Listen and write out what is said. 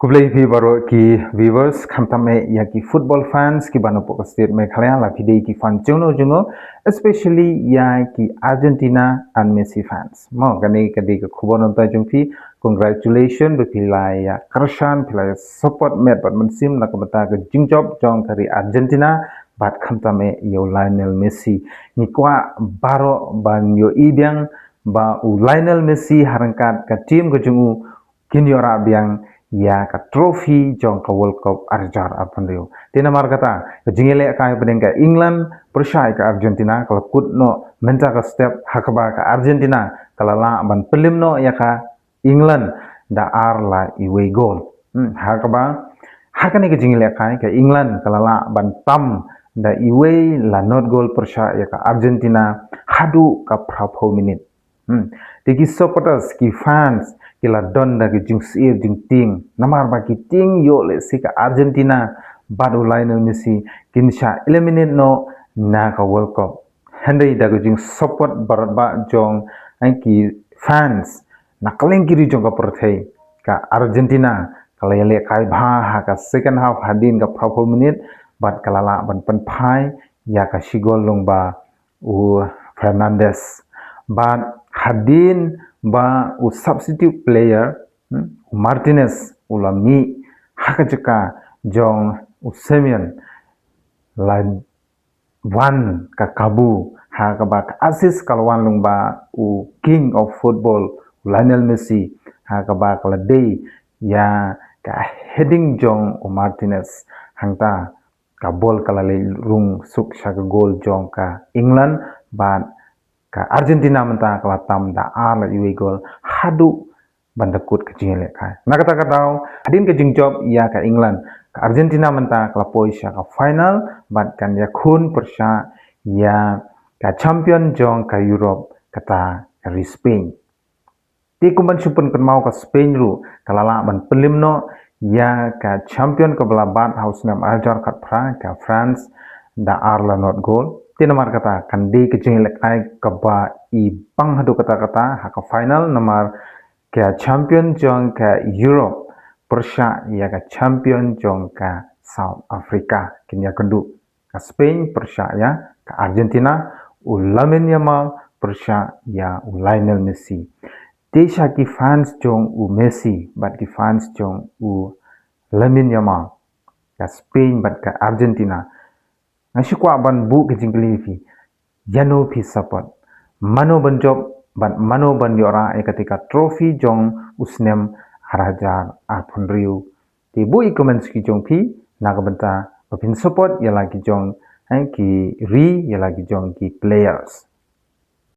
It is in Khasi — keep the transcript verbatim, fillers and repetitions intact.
Khublei phi baroh ki viewers, khamtam eh ïa ki football fans kiba na poh ka state Meghalaya, la phi dei ki fan jong no jong no, especially ïa ki Argentina and Messi fans. Mo, kane ka dei ka khubor na bynta jong phi. Congratulations ba phi la ïa kyrshan, phi la ïa support met bad mynsiem na ka bynta ka jingjop jong ka ri Argentina bad khamtam eh ïa u Lionel Messi. Ngi kwah baroh ban ïohi biang ba u Lionel Messi ha ryngkat ka team ka jong u kin ïoh rah biang ïa ka trophy jong ka World Cup ar hajar arphew hynriew. Te namar kata, ka jingïalehkai hapdeng ka England pyrshah ïa ka Argentina ka la kut noh mynta ka step, ha kaba ka Argentina ka la lah ban pynlip noh ïa ka England da ar la iwei gol. Hmm, ha kaba, ha kane ka jingïalehkai ka England ka la lah ban tam da iwei la not gol pyrshah ïa ka Argentina haduh ka phra phew minit. Hmm. Te ki supporters, ki fans, ki la don da ki jingsheptieng jingtieng. Namar ba ki tieng ïoh lehse ka Argentina bad u Lionel Messi kin sa eliminate noh na ka World Cup. Hynrei da ki jingsupport baroh ba jong ai ki fans na kylleng ki ri jong ka pyrthei, ka Argentina ka la ïalehkai bha ha ka second half hadien ka phra phew minit bad ka la lah ban pynphai ïa ka shi gol lyngba u Fernandes. Bad hadien ba u substitute player, hmm, u Martinez, u la mih ha ka jaka jong u Semedo, la wan ka kabu, ha kaba ka assist ka la wan lyngba u King of Football, u Lionel Messi, ha kaba ka la dei ïa ka heading jong u Martinez. Hangta ka bol ka la leit rung suk sha ka gol jong ka England, bad ka Argentina mynta ka la tam da ar la iwei gol haduh ban da kut ka jingïalehkai. Na kata ka daw, hadien ka jingjop ïa ka England, ka Argentina mynta ka la poi sha ka final bad kan ïakhun pyrshah ïa ka champion jong ka Europe, kata ka ri Spain. Te kumban shu pynkynmaw, ka Spain ruh ka la lah ban pynlip noh ïa ka champion kaba la bat ha u snem ar hajar khatphra, ka France, da ar la not gol. Te namar kata kan dei ka jingïalehkai kaba i bang haduh katta katta ha ka final, namar ka champion jong ka Europe pyrshah ïa ka champion jong ka South Africa. Kin ïakynduh ka Spain pyrshah ïa ka Argentina, u Lamine Yamal pyrshah ïa u Lionel Messi. Te sha ki fans jong u Messi bad ki fans jong u Lamine Yamal, ka Spain bad ka Argentina, nga shu kwah ban buh ka jingkylli ïa phi, ïano phi support? Mano ban jop bad mano ban ïoh rah ïa kata ka trophy jong u snem ar hajar arphew hynriew? Te buh ïa ki comments ki jong phi na ka bynta ba phin support ïa la ki jong, eh, ki ri, ïa la ki jong ki players.